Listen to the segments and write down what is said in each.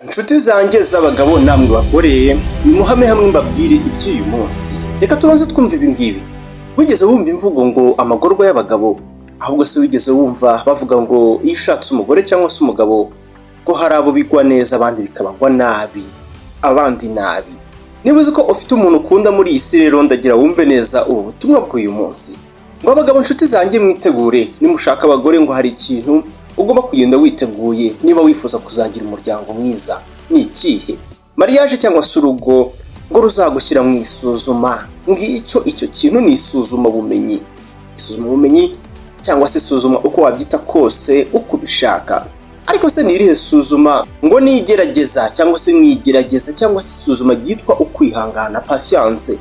Inshuti zanjye z'abagabo namwe bagore, nimuhame hamwe mbabwire iby'uyu munsi. Reka tubanze twumve ibi ngibi. Wigeze wumva imvugo ngo amagorwa y'abagabo? Ahubwo se wigeze wumva bavuga ngo iyo ushatse umugore cyangwa se umugabo ko hari abo bigwa neza, abandi bikabagwa nabi, abandi nabi? Niba uzi ko ufite umuntu ukunda muri iyi si rero, ndagira wumve neza ubu butumwa bw'uyu munsi. Ngo abagabo, inshuti zanjye, mwitegure nimushaka abagore. Ngo hari ikintu ugomba kugenda witeguye niba wifuza kuzagira umuryango mwiza. Ni ikihe? Mariage cyangwa se urugo ngo ruzagushyira mu isuzuma. Ngicyo icyo kintu, ni isuzuma bumenyi, isuzuma bumenyi cyangwa se isuzuma, uko wabyita kose, uko ubishaka. Ariko se ni irihe suzuma? Ngo ni igerageza cyangwa se mwigerageza cyangwa se isuzuma ryitwa ukwihangana, patience.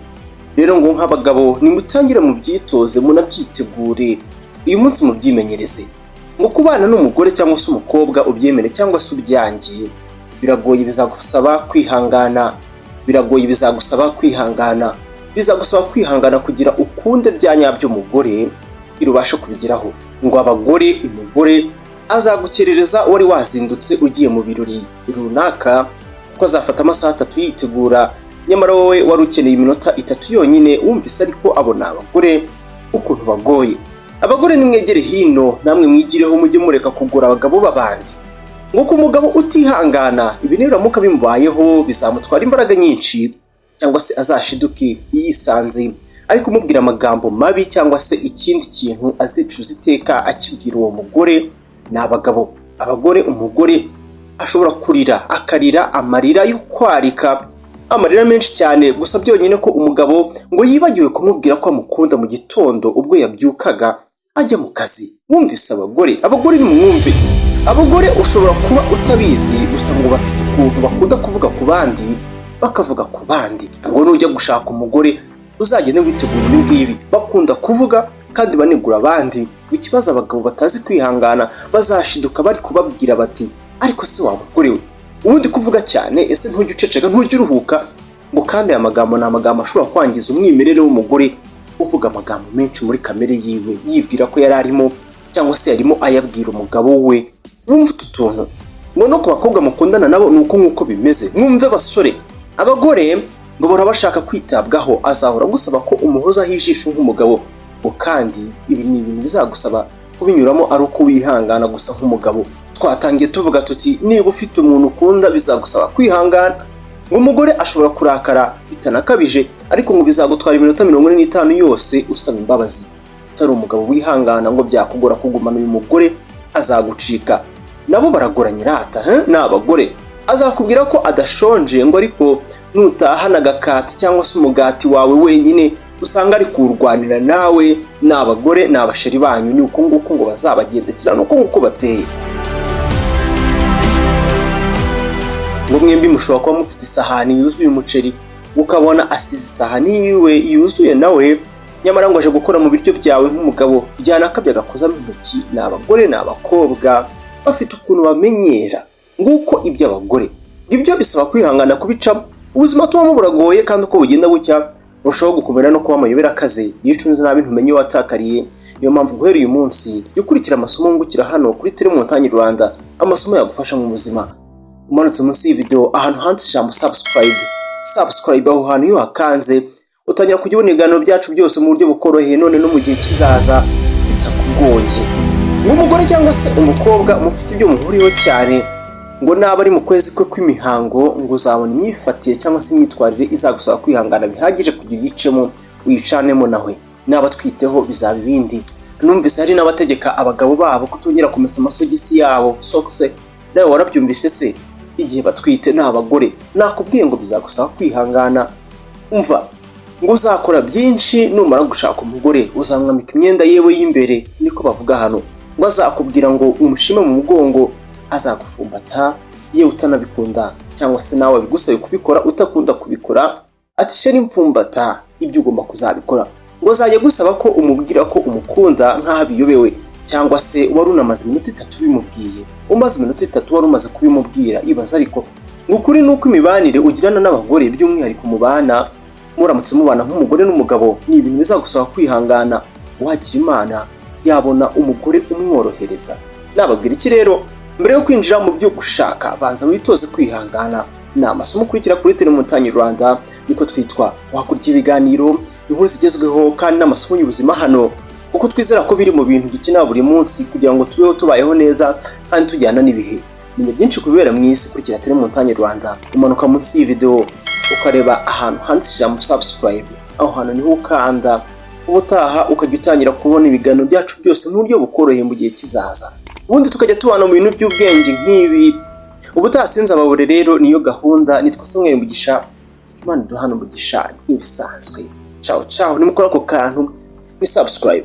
Rero ngo nk'abagabo nimutangire mubyitoze, munabyitegure uyu munsi, mubyimenyereze. Ngo kubana n'umugore cyangwa se umukobwa, ubyemere cyangwa se ubyangiye, biragoye, bizagusaba kwihangana. Biragoye, bizagusaba kwihangana, bizagusaba kwihangana kugira ukunde bya nyabyo umugore, kugira ubashe kubigeraho. Ngo abagore, umugore azagukerereza wari wazindutse ugiye mu birori runaka, kuko azafata amasaha 3 yitegura, nyamara wowe wari ukeneye iminota 3 yonyine. Wumvise? Ariko abo ni abagore ukuntu bagoye. Abagore, nimwegere hino namwe mwigireho, mujye mureka kugura abagabo b'abandi. Ngo ku mugabo utihangana, ibi nibiramuka bimubayeho bizamutwara imbaraga nyinshi, cyangwa se azashiduke yisanze ari kumubwira amagambo mabi, cyangwa se ikindi kintu azicuza iteka akibwira uwo mugore. Ni abagabo, abagore, umugore ashobora kurira, akarira amarira yo kwarika, amarira menshi cyane, gusa byonyine ko umugabo ngo yibagiwe kumubwira ko amukunda mu gitondo ubwo yabyukaga ajya mu kazi. Wumvise? Abagore, abagore nimumwumve. Abagore ushobora kuba utabizi, gusa ngo bafite ukuntu bakunda kuvuga ku bandi, bakavuga ku bandi. Ngo nujya gushaka umugore uzagende witegura ibi ngibi: bakunda kuvuga kandi banegura abandi. Ikibazo, abagabo batazi kwihangana bazashiduka bari kubabwira bati: "Ariko se wa mugore we, ubundi kuvuga cyane, ese ntujya uceceka, ntujya uruhuka?" Ngo kandi aya magambo ni amagambo ashobora kwangiza umwimerere w'umugore uvuga amagambo menshi muri kamere yiwe, yibwira ko yari arimo cyangwa se yarimo ayabwira umugabo we. Wumva utu tuntu. Ngo no ku bakobwa mukundana nabo ni uko nguko bimeze. Mwumve basore, abagore ngo bahora bashaka kwitabwaho, azahora agusaba ko umuhozaho ijisho nk'umugabo. Ngo kandi ibi ni ibintu bizagusaba kubinyuramo ari uko wihangana gusa nk'umugabo. Twatangiye tuvuga tuti niba ufite umuntu ukunda bizagusaba kwihangana. Ngo umugore ashobora kurakara bitanakabije, ariko ngo bizagutwara iminota 45 yose usaba imbabazi. Utari umugabo wihangana, ngo byakugora kugumana uyu mugore, azagucika. Nabo baragoranye rata, ni abagore. Azakubwira ko adashonje, ngo ariko nutahana agakati cyangwa se umugati wawe wenyine usanga ari kuwurwanira nawe. Ni abagore, ni abasheri banyu, ni uko nguko ngo bazabagendekera, ni uko nguko bateye. Ngo mwembi mushobora kuba mufite isahani yuzuye umuceri, ukabona asize isahani yiwe yuzuye nawe, nyamara ngo aje gukora mu biryo byawe nk'umugabo, byanakabye agakozamo intoki. Ni abagore, ni abakobwa bafite ukuntu bamenyera. Nguko iby'abagore, ibyo bisaba kwihangana kubicamo. Ubuzima tubamo buragoye, kandi uko bugenda bucya burushaho gukomera no kuba amayobera akaze. Iyo ucunze nabi ntumenye iyo watakariye. Niyo mpamvu guhera uyu munsi jya ukurikira amasomo wungukira hano kuri Telemontagne Rwanda, amasomo yagufasha mu buzima. Umanutse munsi y'iyi video ahantu handitse ijambo subscribe, subscribe, aho hantu iyo hakanze utangira kujya ubona ibiganiro byacu byose mu buryo bukoroheye, none no mu gihe kizaza bitakugoye. Ngo umugore cyangwa se umukobwa mufite ibyo muhuriyeho cyane, ngo naba ari mu kwezi kwe kw'imihango, ngo uzabona imyifatire cyangwa se imyitwarire izagusaba kwihangana bihagije kugira uyicemo, uyicanemo nawe. Naba atwiteho bizaba ibindi. Numvise hari n'abategeka abagabo babo kutongera kumesa amasogisi yabo, socks. Nawe warabyumvise se? Igihe batwite. Ni abagore, nakubwiye ngo bizagusaba kwihangana. Umva, ngo uzakora byinshi numara gushaka umugore. Uzamwambika imyenda yewe y'imbere, niko bavuga hano. Ngo azakubwira ngo umushime mu mugongo, azagufumbata yewe utanabikunda, cyangwa se nawe bigusabe kubikora utakunda kubikora, ati: "Chéri, mfumbata." Ibyo ugomba kuzabikora. Ngo azajya gusaba ko umubwira ko umukunda nk'aho abiyobewe, cyangwa se wari unamaze iminota 3 ubimubwiye, umaze iminota 3 wari umaze kubimubwira. Ibaza ariko. Ngo ukuri ni uko imibanire ugirana n'abagore, by'umwihariko mubana, muramutse mubana nk'umugore n'umugabo, ni ibintu bizagusaba kwihangana. Wagira Imana yabona umugore umworohereza. Nababwira iki rero? Mbere yo kwinjira mu byo gushaka, banza witoze kwihangana. Ni amasomo ukurikira kuri Telemontagne Rwanda, niko twitwa. Wakurikira ibiganiro, inkuru zigezweho kandi n'amasomo y'ubuzima hano, kuko twizera ko biri mu bintu dukenera buri munsi kugira ngo tubeho tubayeho neza kandi tujyana n'ibihe. Menya byinshi ku bibera mu isi, kurikira Telemontagne Rwanda. Umanuka munsi y'iyi video ukareba ahantu handitse ijambo "subscribe", aho hantu niho ukanda, ubutaha ukajya utangira kubona ibiganiro byacu byose mu buryo bukoroheye mu gihe kizaza, ubundi tukajya tubana mu bintu by'ubwenge nk'ibi. Ubutaha sinzababure rero, niyo gahunda. Nitwa Samuel Mugisha. Imana iduhana umugisha nk'ibisanzwe. Ciao ciao. Nimukora ako kantu ni subscribe.